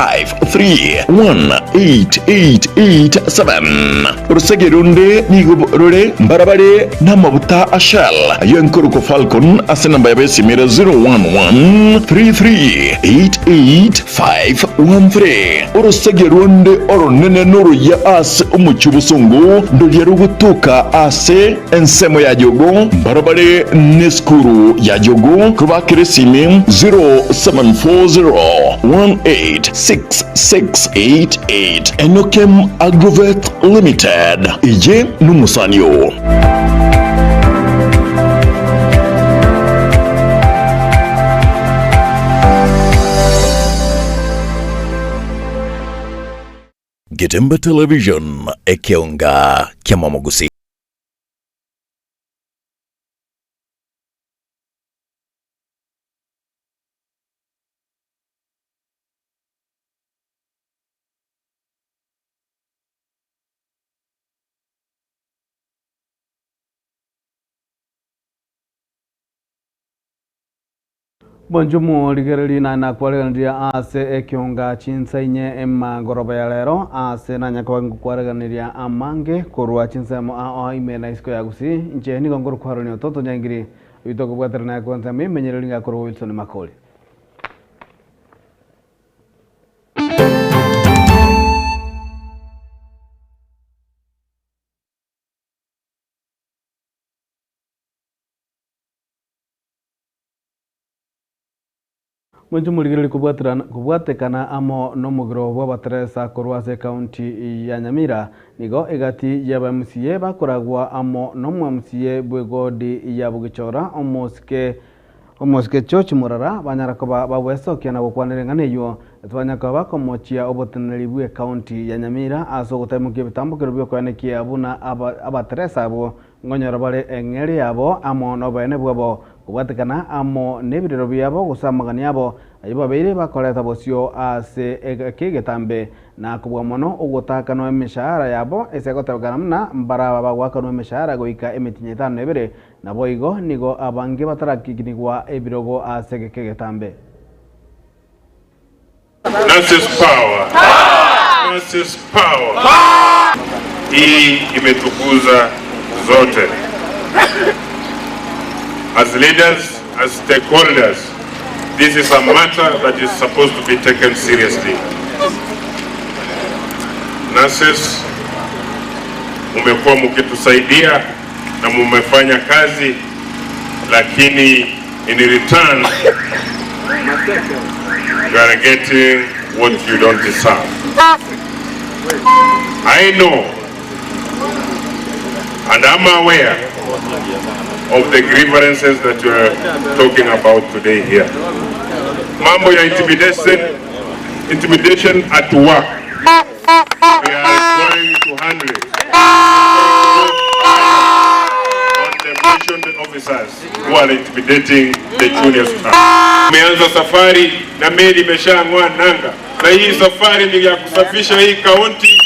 5318887. Orosege runde nigo rore mbarabare namabuta a Shell, ayio enkorokwa Falcon, ase enamba yabo y'esimi ere 0113388513. Orosege runde oronene noruya ase omochie obosongo, ndoria rogotoka ase ensemo ya Jogoo, mbarabare nesukuru ya Jogoo, kobakera esimi 0740186688. Enokem Agrovet Limited, eye nomosani oo. Getembe Television, ekeonga ki'amamogusii. Mwanche omorigereria naye nakwareganirie ase ekionga chinsa inye emagoroba ya rero, ase nanya koba ngokwareganeria amange korwa chinsemo ao ime na isiko ya Gusii. Inche nigo nkorokwarania Ototo Nyaingiri, oyio tokobwatera naye korwa ensemo y'emenyereri ngakorwa Wilson Makori. Mwanche morigererie kobwaterana kobwatekana amo nomogiro bw'abateresa korwa ase ekaunti ya Nyamira, nigo egati y'aba MCA bakoragwa amo nomo MCA bw'egodi ya Bogichora omosike omosike George Murara banyara koba bagwesokia na gokwanera eng'ana eyio tibanya koba bakomochia oboteneneri bw'ekaunti ya Nyamira ase ogotaimokia ebitambokero biokoenekia buna aba abateresa abwo Nkonyora bare eng'eria yabo amo noboene bwabo, kobwatekana amo nebirero biabo gose amagani abo, ayio babeire bakoreta bosio ase egetambe, na kobua mono ogotaakanwa emeshahara yabo, ase egotebekana buna mbaraba bagoakanwa emeshahara goika emetienyi etano na ebere, naboigo nigo abange batarakinigwa ebirogo ase egeka egetambe. Nurses power. Nurses power. Hii imetukuza zote as leaders, as stakeholders. This is a matter that is supposed to be taken seriously. Nurses, mumekuwa mkitusaidia na mumefanya kazi, lakini in return you are getting what you don't deserve. I know and I'm aware of the grievances that you are talking about today here. Mambo ya intimidation, intimidation at work. We are going to handle it. On the mission officers who are intimidating the junior staff. Tumeanza safari na meli imeshang'oa nanga, na hii safari ni ya kusafisha hii kaunti.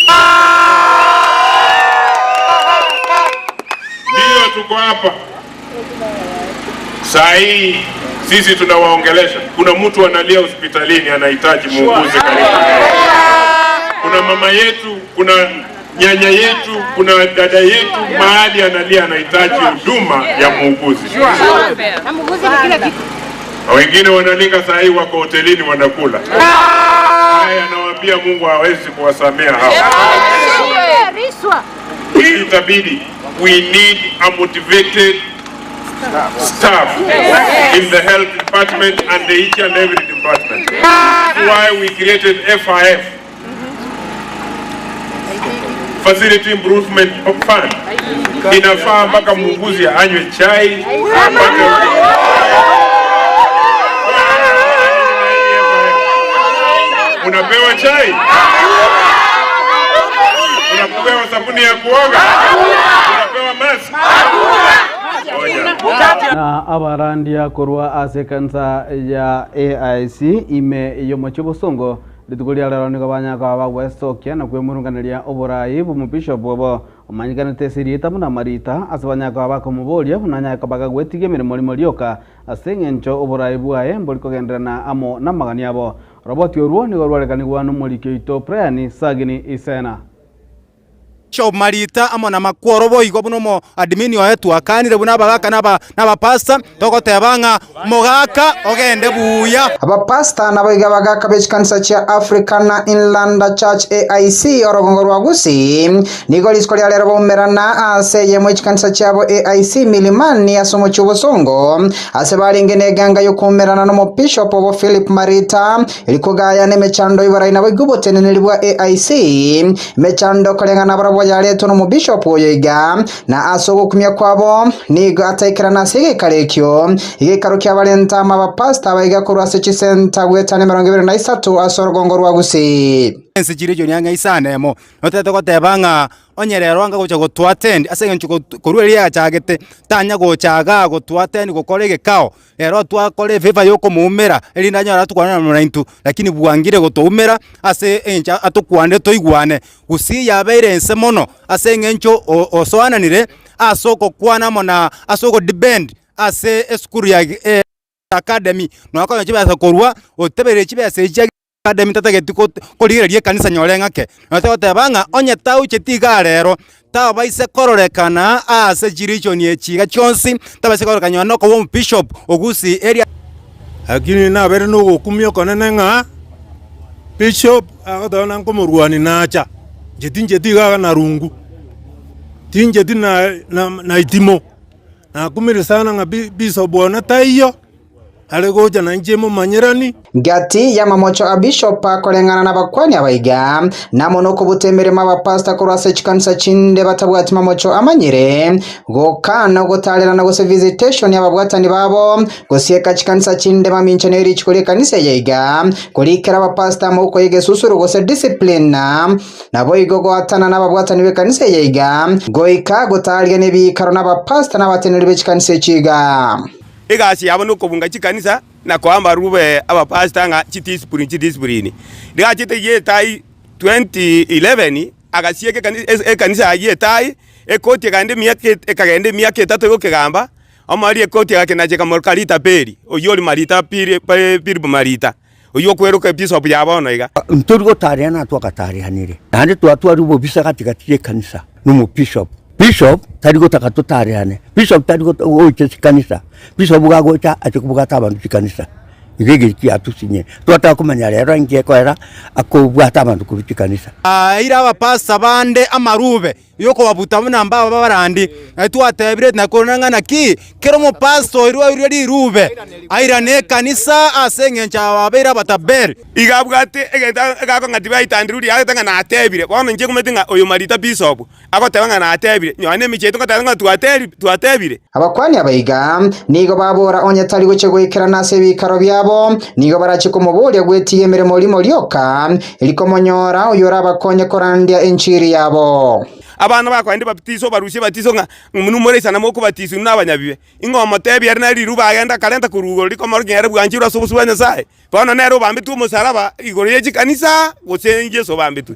Ndiyo tuko hapa saa hii, sisi tunawaongelesha. Kuna mtu analia hospitalini anahitaji muuguzi karibu naye. Kuna mama yetu, kuna nyanya yetu, kuna dada yetu mahali analia anahitaji huduma ya muuguzi. Na wengine wanalinga saa hii wako hotelini wanakula. Haya, nawaambia Mungu hawezi kuwasamea hao. Hii itabidi, we need a motivated staff in the health department and the each and every department. That's why we created FIF, Facility Improvement Fund. Inafaa mpaka muuguzi anywe chai mpaka unapewa chai, unapewa sabuni ya kuoga, unapewa mask. Ngoja. Na abarandia korwa ase ekanisa ya AIC ime y'omochie Bosongo, rituko ria rero nigo banyara koba bagwesokia na kwemurunganeria oborai bw'omobishop obo omanyekanete ase erieta buna Marita, ase banyara koba bakomoboria buna anyare koba gagwetigia emeremo rimo rioka ase eng'encho oborai bwaye mbori kogenderana amo namagani abo. Roboti orwo nigo rwarekanigwa nomoriki oito Brian Sagini Isena. Bishop Marita amo na Makworo boigo buna omo admin oye twakanire buna abagaka na abapastor togoteba ng'a mogaka ogende buya. Abapastor naboigo abagaka be chikanisa chia Africana Inland Church, AIC, orogongo rwa Gusii, nigo rituko ria rero baumerana ase eyemo ye chikanisa chiabo AIC Milimani ase omochie o Bosongo, ase barenge neganga y'okoumerana n'omobishop obo Philip Marita, eri kogayana emechando y'oborai naboigo oboteneneri bwa AIC. Emechando koreng'ana nabarabwo yaretwe nomobishop oyo iga, na ase ogokumia kwabo nigo ataikerana ase egeikaro ekio, egeikaro kiabarenta amo abapastor abaiga korwa ase chisenta goetania 23 ase orogongo rwa Gusii. Ense chiria echo niang'e isano emo, notete goteba ng'a onye rero anga gocha gotoattend ase eng'encho korwa eria yachagete, tanya gocha igaa gotoattend gokora egekao, Ero twakora efavour yokomoumera, erinde anyore atokwane amo naintwe, lakini bwangire gotoumera ase engencho atokwanire toigwane. Gusii yabeire ense mono ase eng'encho osoananire ase ogokwana amo na ase ogodepend ase esukuru ya academy, nonya okonyora chibesa korwa otebereire chibesa echi chia. Academy tatageti korigereria ekanisa nyore ng'ake. Nabo togoteba ng'a onye taucheti igaa rero, tabaise kororekana ase chiregion echi iga chionsi, tabaise kororekana nonye nokoba omobishop o Gusii area. Lakini nabere nogokumia okonene ng'a bishop agoteba ng'a nkomorwania nacha, inche tincheti iga na rungu, tincheti na itimo, nakumire sana ng'a bishop one taiyo. Are gocha nainche momanyerani. Gati y'amamocho a Bishop akoreng'ana nabakwani abaiga, namo nokobuta emeremo abapastor korwa ase chikanisa chinde batabwati mamocho amanyire, gokana ogotarerana gose visitation y'ababwatani babo, gosieka chikanisa chinde mamincha ne richiko ri'ekanisa eye iga, korikera abapastor amaboko y'egesusuro gose discipline, naboigo goatana nababwatani b'ekanisa eye iga, goika gotaria nebiikaro nabapastor nabateneneri be chikanisa echi iga. Egasi yabo nokobunga chikanisa na koa amarube abapastor ng'a chidiscipline chidiscipline. Rigachete eyio etai 2011 agasieka ekanisa ayio etai, ekoti ekagenda emiaka ekagenda emiaka etato egokegamba, omoerio ekoti egakina ekamoroka Rita Peri, oyio ore Marita Piri Philip Marita, oyio okweroka ebishop ya bono iga. Ntori gotariana twagatareanire, naende twatwarire obobisa gati gati y'ekanisa na omobishop. Bishop tari gotaka totareane, bishop tari gocha chikanisa, bishop iga agocha ache kobwata abanto chikanisa, iga egento kiatusinyire. Twataka komanya rero inki ekoera akobwata abanto korwa chikanisa. Aeire abapastor bande amarube yokobabuta buna mbaba abarandi, na twatebire na korora ng'a naki kera omopastor oirwe oirwe rirube airane ekanisa ase engencho aba babeire abataberi. Iga abwate egento egakong'a tibaitandire riria agoteba ng'a natebire. Bono inche ngomanyete ng'a oyo Marita bishop agoteba ng'a natebire, nonya na emechie yaito ngoteba ng'a twatebire. Abakuani abaiga nigo babora onye tari gochia goikerana ase ebiikaro biabo, nigo barachie komoboria gwetiga emeremo rimo rioka, rikomonyora oyorabakonye korandia enchiri yabo. Abana bakoenda ebatiso barusie ebatiso ng'a inwe moraisane mokobatiswa inwe nabanyabibe. Ing'o omotebia ere nere riruba agende akarenta korwa igoro rikomorokia ng'a ere bwanchirwe ase obosio bwa Nyasae? Bono nere obambetwe omosaraba igoro ye chikanisa, gose Yeso obambetwe?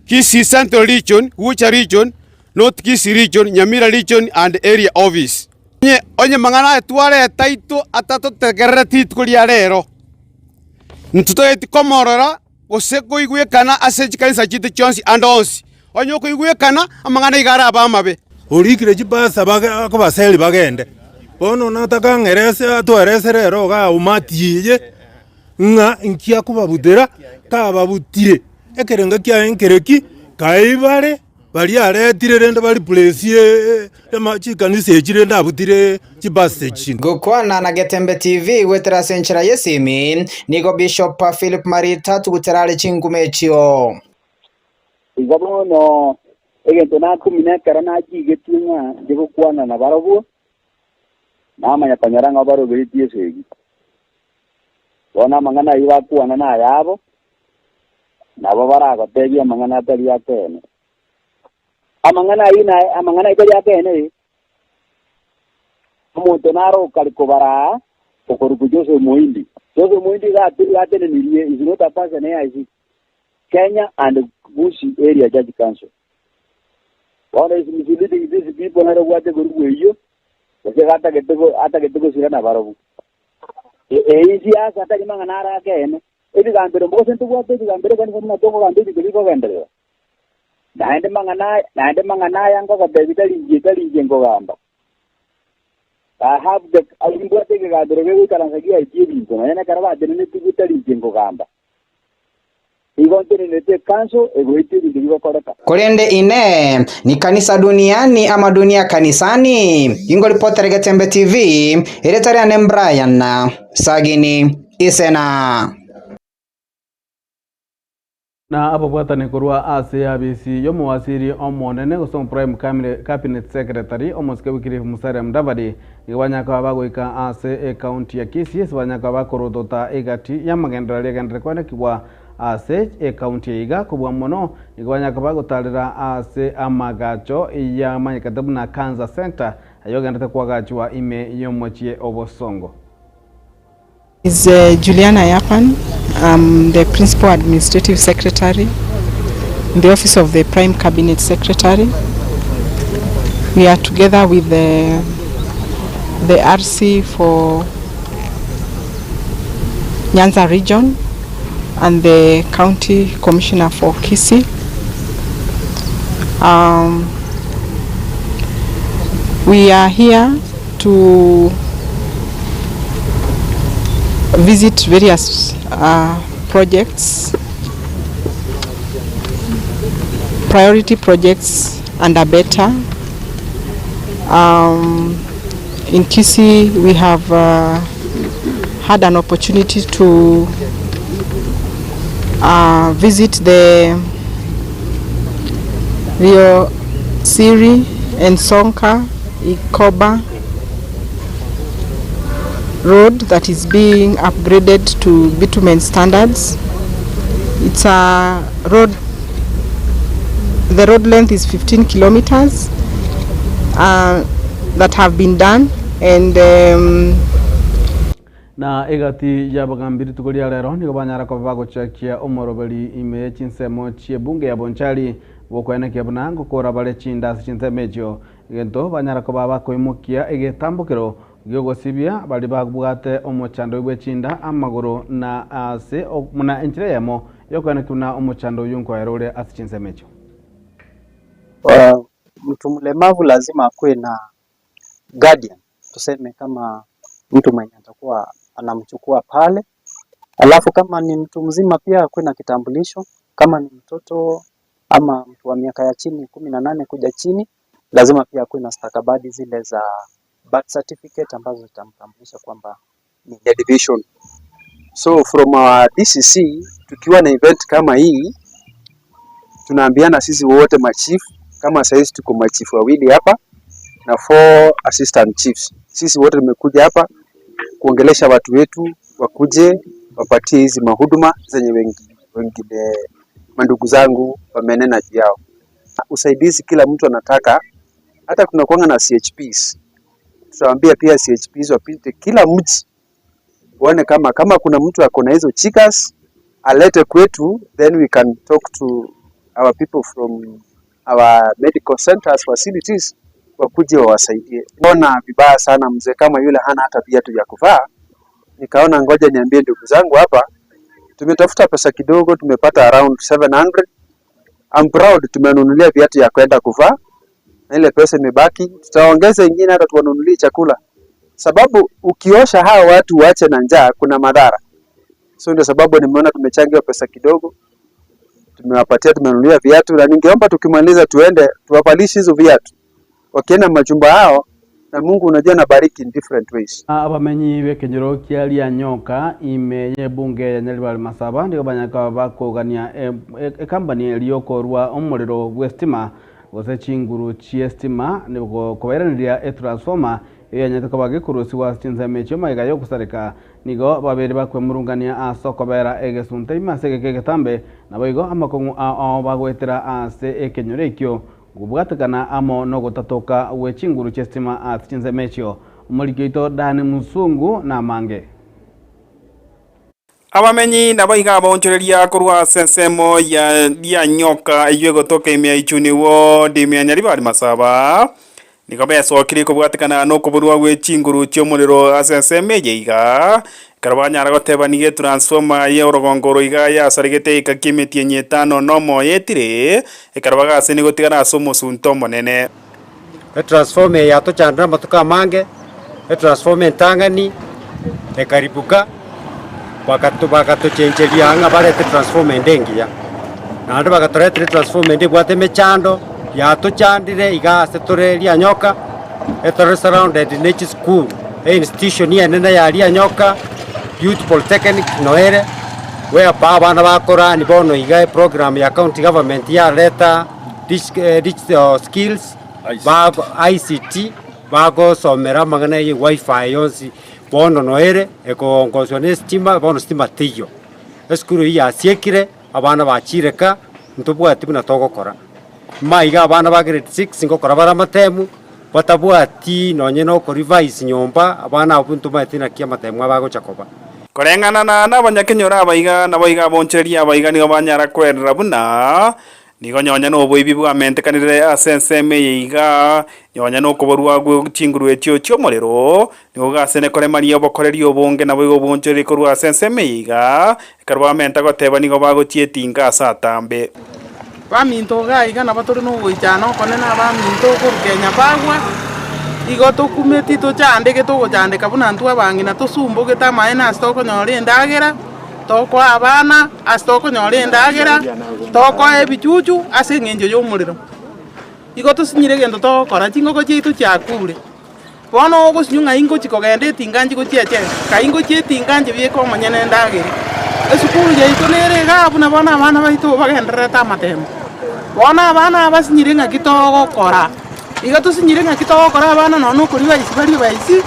Kisii Central Region, Gucha Region, North Kisii Region, Nyamira Region and Area Office. Onye mang'ana aya twareta aito atatotegerereti rituko ria rero, ntitoeti komorora gose koigwekana ase chikanisa chiaito chionsi ande onsi. Onye okoigwekana, amang'ana iga arabe amabe. Orikire chipasta akobaseri bagende. Bono nataka ng'erese atwerese rero igaa umati eye ng'a inki akobabutera, kababutire ekerengo kiaye nkereki, kaibare baria aretire rende ba replace chikanisa echi rende abutire chipasta echi. Gokwana na Getembe TV goetera ase enchera y'esimi, nigo Bishop Philip Marita atugutera are chinguma echio. Igo bono egento nakumina ekero nachigetwe ng'a nche gokwana nabarabwo, namanya konyora ng'a baroberetie esegi. Bono amang'ana ayio bakwana nayabo, nabo baragotebie amang'ana atari akeene. Amang'ana ayio na amang'ana ayio tari akeene eh. Omonto naro okare kobaraa okorokwa Joseph Muhindi. Joseph Muhindi iga atenenirie is not a person AIC. Kenya and Gusii Area Church Council. Bono is misleading these people nere obwate egorubu eyio gose iga atagete atagete gosira nabarobwo. Eyio siasa tari mang'ana are akeene. Ebigambero mbo gose ntobwate ebigambero ekanisa buna tokogamba ebinto bikogenderera. Naende mang'ana aya, naende mang'ana aya nkogotebia tari inche, tari inche nkogamba. I have the, nimbwate ekegambero kegoikaransa giaitie ebinto, nonya nekero batenenetigwe tari inche nkogamba. Igo ntenenete ekanso egoetia ebinto bigokoreka. Korende Inee, ni kanisa duniani ama dunia kanisani? Ingoripotere Getembe TV, erieta riane Brian Sagini Isena. Na ababwatani korwa ase abisi y'omowasiri omonene gose Prime Cabinet Secretary omosike Wycliffe Musalia Mudavadi nigo banyare koba bagoika ase ecounty ya Kisii ase banyare koba bakorotota egati y'amagenderero aria agenderere koenekigwa ase ecounty eye iga kobua mono nigo banyare koba bagotarera ase amagacho yamanyekete buna Cancer Centre ayio agenderete koagachwa ime y'omochie o Bosongo. Is Juliana Yapan, I'm the Principal Administrative Secretary in the Office of the Prime Cabinet Secretary. We are together with the, the RC for Nyanza region and the County Commissioner for Kisii. Um, we are here to visit various uh, projects, priority projects under BETA. Um, in Kisii, we have uh, had an opportunity to uh, visit the Rio Siri and Sonka Ikoba road that is being upgraded to bitumen standards. It's a road, the road length is 15 kilometers uh, that have been done and um, Na egati y'abagambi rituko ria rero nigo banyara koba bagochakia omoroberi ime ye chinsemo chi'ebunge ya Bonchari bokwenekia buna ngokora bare chinda ase chinsemo echio egento banyara koba bakoimokia egetambokero giogosibia bari babwate omochando bwe chinda amagoro na ase muna enchera eyemo yokwenekia buna omochando oyo nkoera ore ase chinsemo echio. Mtu mlemavu lazima akuwe na guardian, tuseme kama mtu mwenye atakuwa anamchukua pale. Alafu kama ni mtu mzima pia akuwe na kitambulisho. Kama ni mtoto ama mtu wa miaka ya chini 18 kuja chini, lazima pia akuwe na stakabadhi zile za birth certificate ambazo zitamtambulisha kwamba ni ya division. So from our DCC tukiwa na event kama hii tunaambiana sisi wote machief, kama saizi tuko machief wawili hapa na four assistant chiefs. Sisi wote tumekuja hapa kuongelesha watu wetu wakuje wapatie hizi mahuduma zenye wengine mandugu zangu wamenena juu yao. Usaidizi kila mtu anataka, hata kuna kuanga na CHPs. Tutawaambia pia CHPs wapite kila mji waone kama kama kuna mtu ako na hizo chikas alete kwetu, then we can talk to our people from our medical centers facilities wakuje wawasaidie. Ona vibaya sana mzee kama yule hana hata viatu vya kuvaa. Nikaona ngoja niambie ndugu zangu hapa, tumetafuta pesa kidogo, tumepata around 700. I'm proud tumenunulia viatu ya kwenda kuvaa na ile pesa imebaki, tutaongeza ingine hata tuwanunulie chakula, sababu ukiosha hawa watu wache na njaa kuna madhara. So ndio sababu nimeona tumechangia pesa kidogo, tumewapatia, tumenunulia viatu, na ningeomba tukimaliza tuende tuwavalishe hizo viatu, wakienda majumba yao, na Mungu unajua anabariki in different ways. Abamenyi b'ekenyoro kia Rianyoka ime y'ebunge ya Nyaribari Masaba nigo banyaka bakogania ekampani eriyokorwa omorero bwa estima gose chinguru chi'estima nigo kobairaneria etransformer eyanyete koba gekurusiwa chinsemo echio magega yokusareka nigo babere bakwemurungania ase okobera egesunte ime ase egeka egetambe nabo igo amakong'u ao bagoetera ase ekenyoro ekio gobwatekana amo nogotatoka gwe chinguru chi'estima ase chinsemo echio omoriki oito Dani Musungu na amange. Abamenyi nabo iga abaonchoreria korwa ase ensemo ya Rianyoka eyio egotoka ime ya Ichuni Ward ime ya Nyaribari Masaba, nigo besokire kobwatekana nokoborwa gwe chinguru chi'omorero ase ensemo eye iga. Ekero banyara goteba nigo etransformer ye orogongo oro iga yasaregete eika ki'emetienyi etano nomo yaetire, ekero bagasenia gotigara ase omosunte omonene. Etransformer eye yatochandire amatuko amange, etransformer entang'ani ekaribuka, bagato bagatochencheria ng'a barete etransformer ende engiya. Naende bagatoretera etransformer ende ebwate emechando, yatochandire iga ase tore Rianyoka, etore surrounded ne chisukuru, einstitution enene ya Rianyoka, Youth Polytechnic noere, whereby abana bakorani bono iga eprogram ya county government yareta digital skills, bago ICT, bagosomera amang'ana ya ewifi yonsi, bono noere ekoongoswa na estima, bono stima teiyo. Esukuru eyio yasiekire, abana bachire ka, ntobwati buna togokora. Maiga abana ba grade six ngokora bare amatemu, batabwati nonye na okorevise nyomba, abana abwo ntomaeti naki amatemu abo agocha koba. Koreng'ana na nabanyakenyoro abaiga, naboigo abonchoreria abaiga nigo banyara kwerera buna nigo nonya noboibi bwamentekanire ase ensemo eye iga, nonya nokoborwa gwe chinguru echio chi'omorero, nigo gasene koremaria obokoreri obonge naboigo obonchoreria korwa ase ensemo eye iga, ekero bamenta goteba nigo bagochietinga ase atambe. Baminto iga iga nabo tore nogoichana okonene abaminto korwa Kenya Power, igo tokumeti tochandegete ogochandeka buna intwe abang'ina tosumbogete amaene ase tokonyora endagera, tokoa abana ase tokonyora endagera, tokoa ebichuchu ase eng'encho ya omorero. Igo tosinyire egento togokora, chingoko chiaito chiakure. Bono ogosinywa ng'ai ngochia kogenda etinga nchie gochia echela? Kai ngochia etinga nchie bieka omonyene endagera? Esukuru yaito nere igaa buna bono abana baito bagendererete amatemo. Bono abana aba basinyire ng'aki togokora? Iga tosinyire ng'aki togokora abana nonya na okoria baisi barie baisi,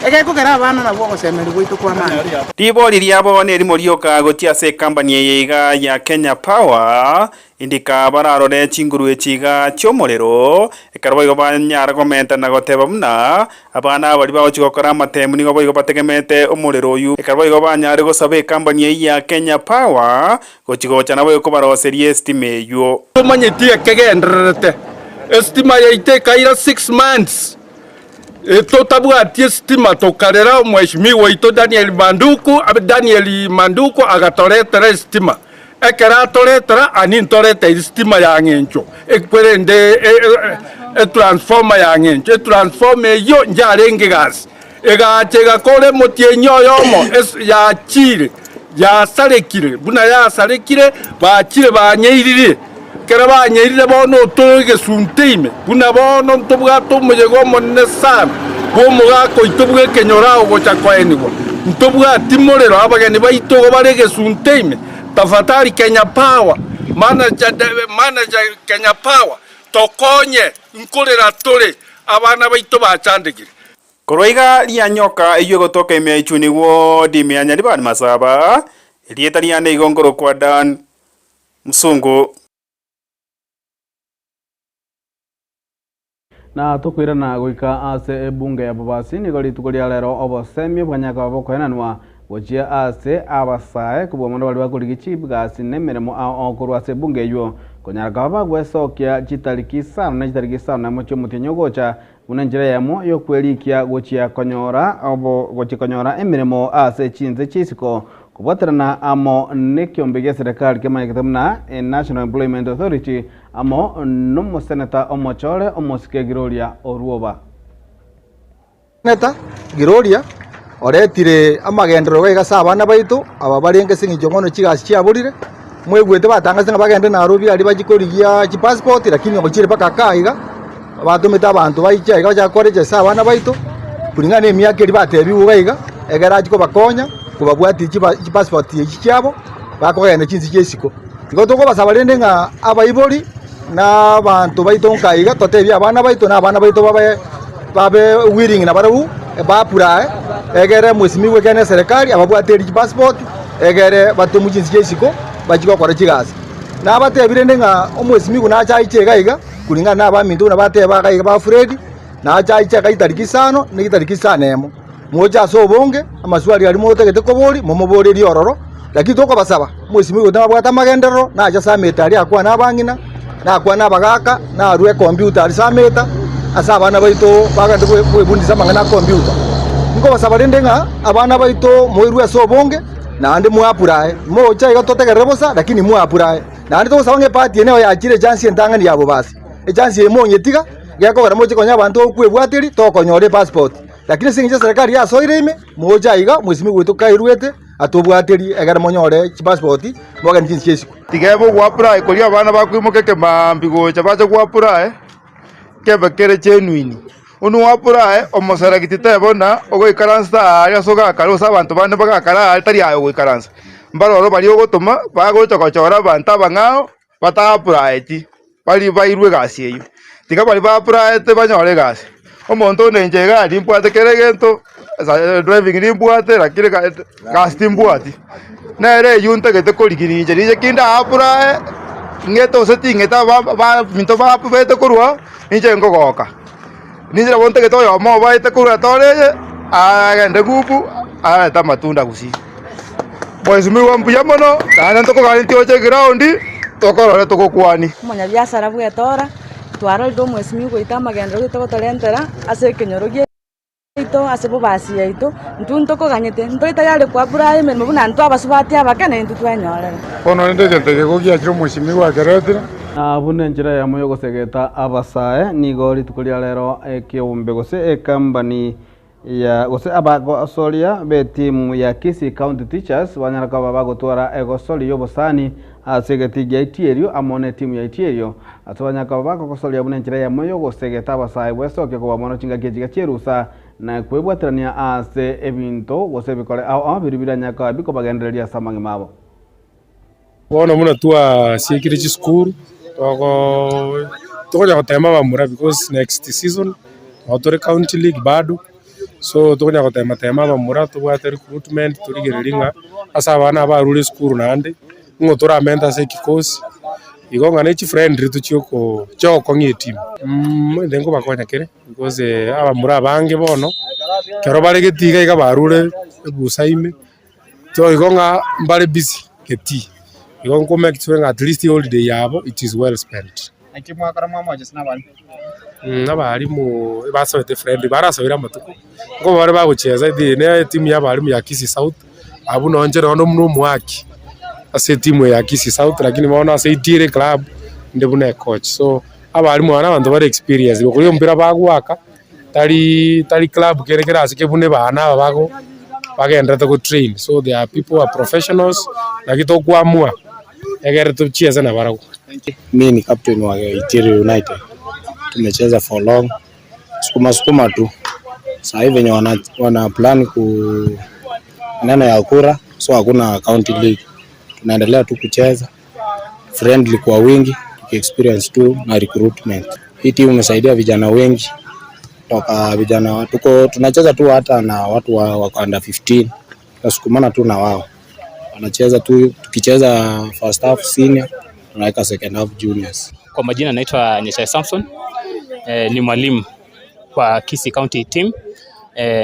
egekogera abana nabwo ogosemeria gwaito kw'amani. Ribori riabo nerimo rioka gochia ase ekambani eye iga ya Kenya Power, Indika bararore chinguru echi iga chi'omorero, ekero boigo banyara komenta na goteba buna, Abana aba baria bagochia gokora amatemu nigo boigo bategemeete omorero oyio, ekero boigo banyare gosaba ekambani eyio ya Kenya Power gochia gocha naboigo kobaroseria esitima eyio. Tomanyeti ekegendererete, esitima yaito ekaira 6 months totabwati esitima tokarera omweshimiwa oito Daniel Manduku, Daniel Manduku agatoretera esitima. Ekero atoretera, ani ntoreteire sitima ya ng'encho, ekwerende etransformer ya ng'encho. Etransformer eyio njarenge gasi, egacha egakora emotienyi oyomo yachire, yasarekire, buna yasarekire, bachire banyeirire. Ekero banyeirire bono otore egesunte ime, buna bono ntobwate omoyega omonene sana bw'omogaka oito bw'ekenyoro agocha koenigwa. Ntobwati morero, abageni baito igo bare egesunte ime. Tafadhali Kenya Power, manager, manager Kenya Power, tokonye, nkorera tore, abana baito bachandekire. Korwa iga rianyoka eyio egotoka ime ya Ichuni ward ime ya Nyaribari Masaba, erieta riane igo nkorokwa Dan Msungu. Na tokoirana goika ase ebunge ya Bobasi, nigo rituko ria rero obosemia bwanyaka bokoenanwa gochia ase abasae kobua mono baria bakorigia chigasi na emeremo ao korwa ase ebunge eywo konyara koba bagwesokia chitariki isano ne chitariki isano na emo chiomotienyi ogocha buna enchera eyemo yokwerikia gochia konyora obo gochia konyora emeremo ase chinse chiaisiko Kobwaterana amo nekiombe gia serekari kemanyekete buna National Employment Authority amo nomoseneta omochore omosike Gloria Orwoba. Seneta Gloria oretire amagenderero iga ase abana baito aba barenge ase eng'encho bono chigasi chiaborire, mwaigwete batang'asete ng'a bagende Nairobi aria bachie korigia chipassport lakini ogochire mpaka kaa iga, batomete abanto baiche aiga bachake korecha ase abana baito, kulingana na emiaka eria batebiwe iga iga, ekero achia kobakonya kobabwatia chipa chipassport echi chiabo, bakogenda chinse chia isiko. Igo tokobasaba rende ng'a abaibori na abanto baito nka iga totebie abana baito na abana baito babe babe willing nabarabwo ba apply egere mwesimigwe ekero na eserekari ababwate chipassport egere batomwe chinse chia isiko bachie gokora chigasi. Nabatebi rende ng'a omwesimigwa nache aiche iga iga kulingana na abaminto buna bateba iga iga ba Fred, nache aiche iga chitariki isano na chitariki isano na emo. Moche ase obonge, amaswali aria motagete koboria, momoborerie ororo, lakini tokobasaba, mwesimigwe gose nabwate amagenderero, nache ase ameta aria akwane abang'ina, nakwane abagaaka, narue ekompiuta aria ase ameta, ase abana baito bagende kwebundisa amang'ana a computer. Tokobasaba rende ng'a abana baito moirwe ase obonge, naende moapurae. Mogocha iga totegerere bosa, lakini moapurae. Naende togosaba ng'a eparty eye nero yachire echance entang'ani ya bobasi. Echance eye monyetiga, gekogera moche konya abanto okwebwateria, tokonyora epassport. Lakini ase eng'encho eserekari yasoire ime, mogocha aiga, mwesimigwa oito kairwete, atobwaterie ekero monyore chipassport, mogende chinse chia isiko. Tiga ebe ogoapply koria abana bakoimoka ekemaambia gocha bache goapply, kebe kere genuine. Buna oapply, omoselect tebe buna ogoikaransa aaria ase ogakare gose abanto bande bagakare aaria tari aye ogoikaransa. Mbaroro baria ogotoma bagocha gochora abanto abang'ao bata applyeti. Baria bairwe egasi eyio, tiga baria baapplyete banyore egasi. Omonto onde inche iga nimbwate kera egento, driving nimbwate lakini gasi timbwati. Nere eyio ntagete korigia inche riche ki nda apply, ng'ete gose ting'ete aba baminto baete korwa, inche nkogoka. Ninche nabo ntagete oyomo obaete korwa etore eye, agende ngubu, arete amatunda gusii. Mheshimiwa mbuya mono, naende ntokoganetie oche eground, tokorore togokwanie. Omonyabiasara bw'etora, twarorire omwesimigwa oito amagenderero goeta gotorentera ase ekenyoro giaito ase bobasi yaito, intwe ntokoganyete, ntore tayari koapply emeremo buna intwe abasubati abake na intwe twenyorere. Bono rende egento eke gogiachire omwesimigwa akeretire. Na buna enchera eyemo y'ogosegeta abasae, nigo rituko ria rero ekeombe gose ekambani ya gose abagosoria b'etimu ya Kisii County Teachers banyara koba bagotwara egosori y'obosani ase egetii gia Itierio amo n'etimu ya Itierio ase banyara koba bagogosoria buna enchera eyemo y'ogosegeta abasae bwesokia koba mono chingaki echiga chi'erusa na kwebwaterania ase ebinto gose ebikore ao ao biria biranyare koba bikobagendereria ase amagima abo. Bono buna twasiekire chisukuru, togo tokonya gotema abamura because next season nabo tore county league bado, so tokonya gotema tema abamura tobwate recruitment torigererie ng'a ase abana aba barure esukuru naende, ng'o toramente ase ekikosi, igo ng'a ne chifriendly tochia oko chiogokong'ia etimu. Intwe nkobakonya kere because abamura abange bono, ekero bare getii iga iga barure ebusa ime. So igo ng'a mbare busy getii, igo nko make sure ng'a at least holiday yabo it is well spent. Naki mwakora mwamochesa nabarimu? Abarimu basoete friendly, barasoire amatuko, nko bare bagochiesa eti ne etimu ya abarimu ya Kisii South, abwo nonye inche nonye buna omoaki ase etimu eye ya Kisii South, lakini bono ase itiere eclub, inde buna ecoach. So, abarimu aba na abanto bare experienced, gokoria omopira bagoaka. Tari tari club kere kere ase kebuna abana aba bago bagenderete go train so they are people who are professionals naki tokoamua egere tochiese nabarabwo. Mi ni captain wa Itiri United, tumecheza for long, sukuma sukuma tu. Saa hii venye wana, wana plan ku maneno ya kura, so hakuna county league, tunaendelea tu kucheza friendly kwa wingi, tuki experience tu na recruitment. Hii timu imesaidia vijana wengi toka vijana tuko tunacheza tu hata na watu wa, wa under 15 tunasukumana tu na wao wanacheza tu, tukicheza first half senior tunaweka second half juniors. Kwa majina naitwa Nyesha Samson. Ni mwalimu kwa Kisii County team.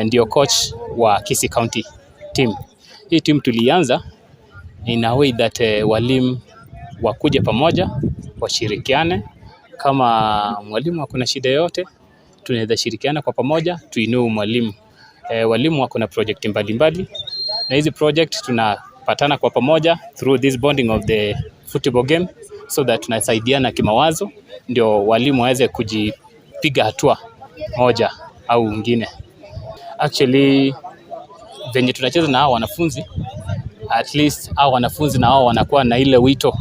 Ndio coach wa Kisii County team. Hii team tulianza in a way that walimu wakuje pamoja washirikiane. Kama mwalimu ako na shida yoyote, tunaweza shirikiana kwa pamoja tuinue mwalimu. Walimu wako na project mbalimbali na hizi project tunapatana kwa pamoja through this bonding of the football game so that tunasaidiana kimawazo ndio walimu waweze kujipiga hatua moja au ingine. Actually venye tunacheza na hao wanafunzi at least hao wanafunzi na wao wanakuwa na ile wito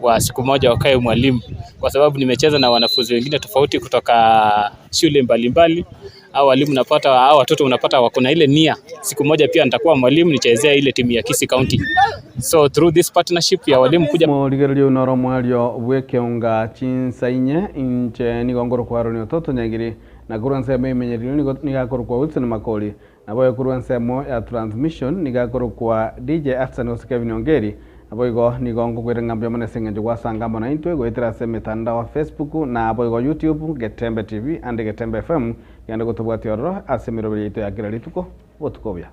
wa siku moja wakae mwalimu, kwa sababu nimecheza na wanafunzi wengine tofauti kutoka shule mbalimbali. Hao walimu napata, hao watoto unapata wako na ile nia, siku moja pia nitakuwa mwalimu nichezea ile timu ya Kisii County. So through this partnership ya walimu kuja Morigererio noro mwario bw'ekeonga chinsa inye inche nigo ngorokwa Aaron Ototo Nyagiri na korwa ensemo emenyererio nigo nigakorokwa Wilson Makori nabo korwa ensemo ya transmission nigakorokwa DJ Afsan gose Kevin Ongeri nabo igo nigo nkokwira ng'a mbuya mono ase eng'encho gwasanga amo naintwe goetera ase emetandao ya Facebook na boigo YouTube Getembe TV ande Getembe FM genda gotobwatia ororo ase emeroberi yaito ya kera rituko botuko obuya.